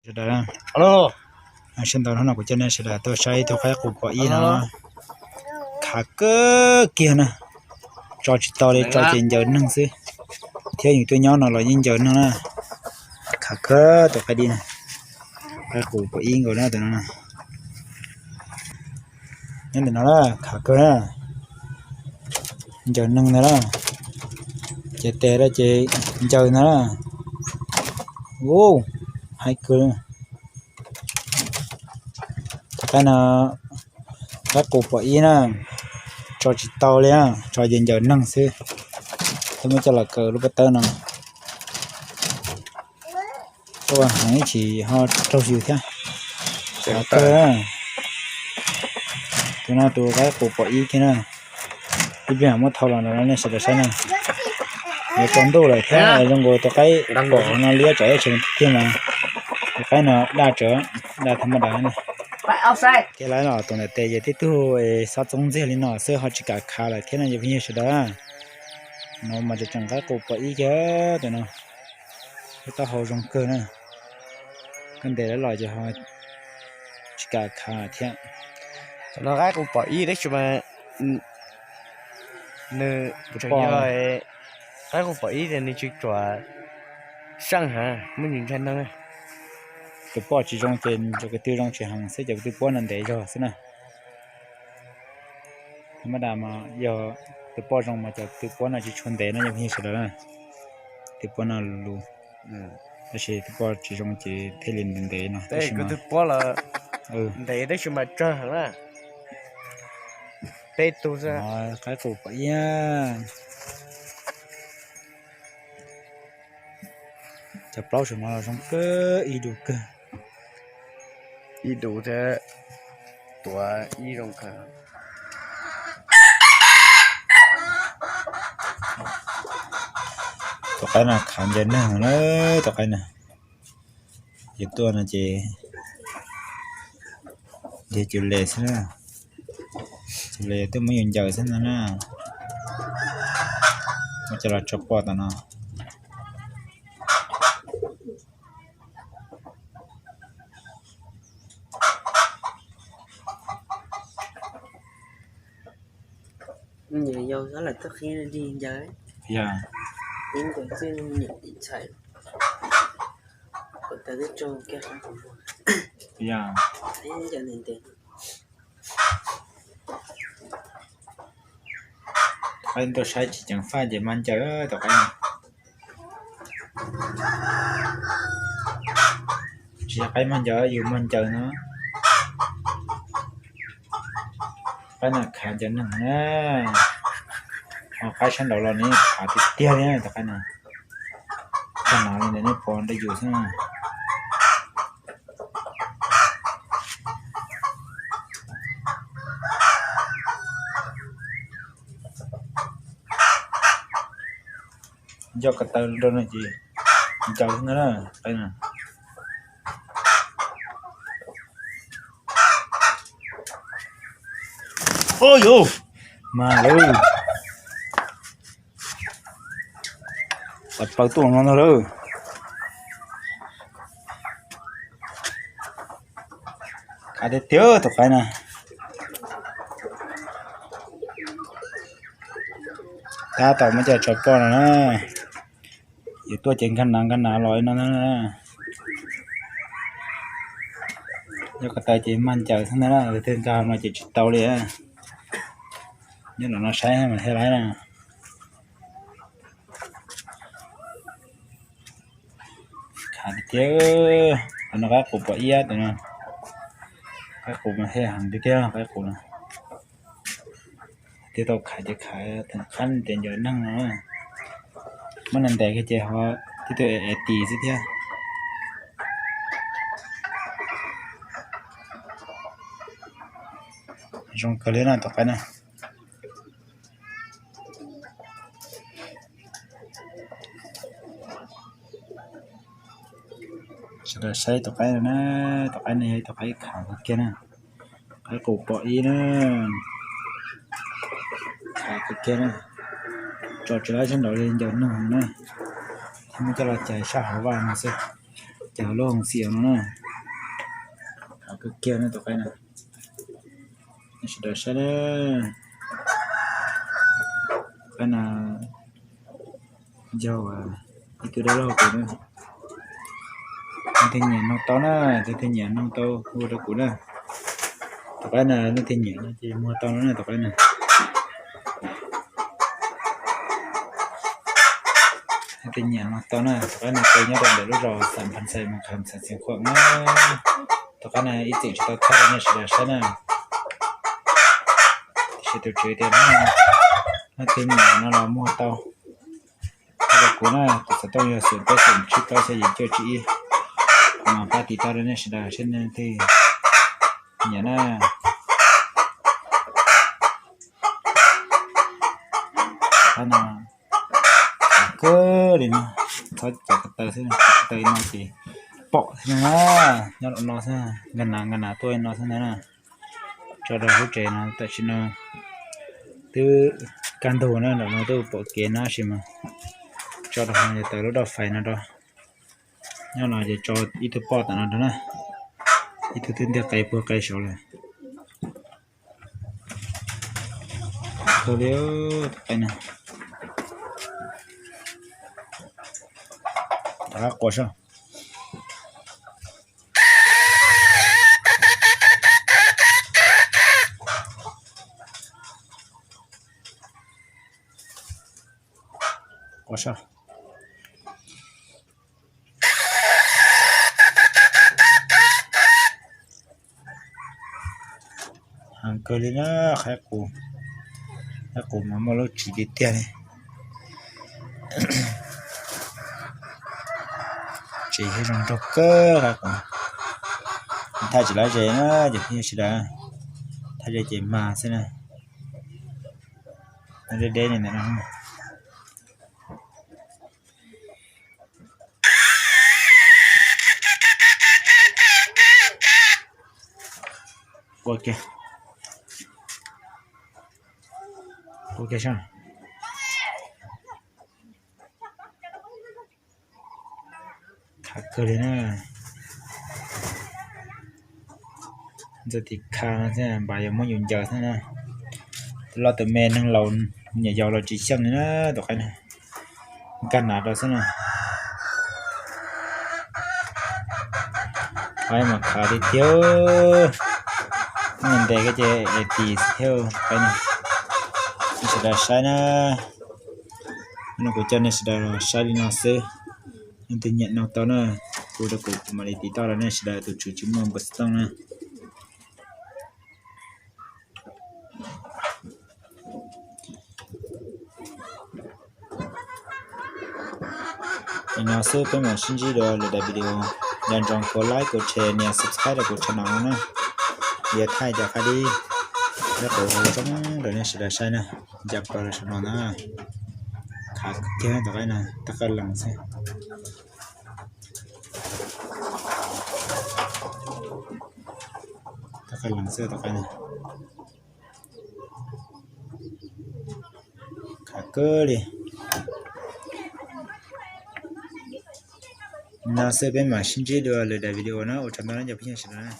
Sawv daws, sawv ntau hnub no kuv coj nej sawv daws tuaj saib ib tug qaib qus pom ib no, khav kawg kiag na, tso tsis tau li, tso ces ncaws neeg xwb, thiab yus tuaj nyob no los yeej ncaws neeg na, khav kawg tus qaib dib na, qaib qus pom ib nkaus na tus no. Nyob ntawm no na, khav kawg na, ncaws neeg ntag na, ces tes lawm ces ncaws ntag na, u, haib kawg. Tus qaib no, qaib qus pom ib na, tso tsis tau li, tso ces ncaws neeg xwb, twb muab coj los kaw lub pob tawb no. Tuaj heev ib chim ho raug yus thiab. Kawg. Tus no tus qaib qus pom ib kiag na. Ib pliag muab thau los no nej sawv daws saib na. Yuav tsaus ntuj lawm thiab zoo nkaus tus qaib pom no liab tsam ib tseem tiag mas tus qaib no daj tsawv, daj thaj maj dav na. Ces lawv los tus ntawm tes ces tib tug xob txoob ntxiag li no xwb ho tsis kam khav lawm thiab no cov phooj ywg sawv daws. No mas tseem tseem qaib qus pom ib kiag tus no. Lub taub hau zoo kawg na. Koj ntes lawv los ces ho tsis kam khav thiab. Cov no qaib qus pom ib tab sis mas nws tseem yog qaib qus pom ib tias nws tsis tsuam seej heev, muaj ntsis ntshai neeg. Tus poj tsis zoo ces cov kwv tw zoo tsis heev xwb, cov kwv tw puab no ntev zog xwb na. Thaj maj dam mas yog tus poj zoo mas cov kwv tw puab no tsis tshua ntev no cov phooj ywg sawv daws na. Tus puab no lus, tab sis tus poj tsis zoo ces thiaj li ntev ntev no tab sis mas ntev tab sis mas tsawg heev na. Peb tug xwb. Qaib qus pom ib. Cov plaub saum no los zoo kawg, ib dum kawg. Ib dum thiab tuav ib zoo kawg. Tus qaib no khav ncaws neeg na, tus qaib no. Yus tuaj no ces yog cus les xwb na. Cus les tuaj muab yus ncaws xwb ntag na. Muab coj los tso poj tom no. Yau xav lawm tuaj qhib dig ncaws. Yog. Ib ncaws xwb ntxhais. Kuv tas twb tso kiag qab kuv. Yog. Ib ncaws ntev ntev. Qaib tuaj saib tsis ceev faj ces mag ncaws tus qaib no. Tsis yog qaib mag ncaws, yus mag ncaws no. Qaib no khav ncaws neeg na. Ho qaib sab nraud los nws khav tiag tiag li tus qaib no. Tag no li ntawd nej pom nrog yus xwb na. Nco ko taw rau no ces ncaws xwb ntag na, qaib no. Ua yuv, mas lawm. Tawm plaws tuaj no ntag lawm. Khav tiag tiag tus qaib na. Tab tom muab coj tso poj no na. Yus tuaj ces nkag nav nkag nav los no na. Nco ko taw ces mag ncaws xwb ntag na, tus twg nkag no ces tsis tau li. Nyob no saib mas thiaj laib na. Khav tiag tiag, qhov no qaib qus pom ib tus no. Qaib qus mas thiaj heev tiag tiag qaib qus no. Twb tau khav ces khav theem qab tias ncaws neeg no. Muab ntes ntes kiag ces ho tib tug es tis xwb thiab. Zoo kawg li na tus qaib na. Sawv daws saib tus qaib no na, tus qaib no yog ib tus qaib khav kawg kiag na. Qaib qus pom ib na, khav kawg kiag na. Tso tsis laib sab nraud li ncaws neeg na. Thiab muab coj los cais sab hauv vaj no xwb. Ces lub hoo xim no na, kawg kiag na tom qaib na. Nej sawv daws saib na, tom qaib na yog ib tug dab laug kuv na. Leej twg nyiam noog tau na, leej twg nyiam noog tau hu rau kuv na. Tom qaib na leej twg nyiam no ces muag tau no na tom qaib na. Leej twg nyiam noog tau na, tom qaib no ces nyob rau ntawm lub zos Xam Phas Xais Moos Kham Xam Xiav Khuam na. Tom qaib no ib txwm tsis tau thaij rau nej sawv daws saib na. Tiam sis tus tswv tias leej twg nyiam no los muag tau. Hu rau kuv na, tus xov tooj yog xoom peb xoom tsib plaub xya yim cuaj tsib ib. Kuv mam pab tiv tauj rau nej sawv daws saib nej leej twg nyiam na. Qhov no kawg li no, txhob cov ko taw xwb, ko taw no ces pom xwb na, nyob rau no xwb, nkag nas nkag nas tuaj no xwb ntag na. Tso rau lub tsev no tam sim no twb kaj ntug na, ntawm no twb pom kev no tab sis mas tso rau no ces tawm lub doj fais no rau. Nyob no ces tso ib tug poj tam no rau na, ib tug twb ntiag qe puag qe saud lawm. Kawg li, qe na, rov qab quas saib. Quas saib. Heev kawg li na, qaib qus, qaib qus mas muaj lub tsis tiag tiag li. Tsev thiab zoo nraug kawg qaib qus. Thaij tsis lawv ze na, ces phooj ywg sawv daws, thaij ze ces mag xwb na. Deb deb li ntawm no. Ua kiag, ua kiag saib. Khav kawg li na. Ntxuav tim kha no xwb npaj yuav muab yus ncaws xwb na. Tus loj tus me neeg laus niam yau los tsis xyeej li na tus qaib na. Nkag nas rau xwb na. Qaib mas khav tiag tiag. Muaj ntes ko ces es tis thiab qaib na. Nej sawv daws saib na. No kuv coj nej sawv daws saib li no xwb. Leej twg nyiam no tau na, hu rau kuv, kuv mam li tiv tauj rau nej sawv daws, tus tswv tsis muaj npawb xov tooj na. Li no xwb peb mam sib ntsib dua lwm daim video. Nco ntsoov kuv like, kuv share, nias subscribe rau kuv channel no na. Yuav thaij cov qab dib, dab qus zoo rau nej sawv daws saib na. Ncaws plaws rau saum no na. Khav kiag tus qaib na, tab qaj lees xwb. Tab qaj lees xwb tus qaib na. Khav kawg li. No xwb peb mam sib ntsib dua lwm daim video na, ua tsaug ntau na cov phooj ywg sawv daws na.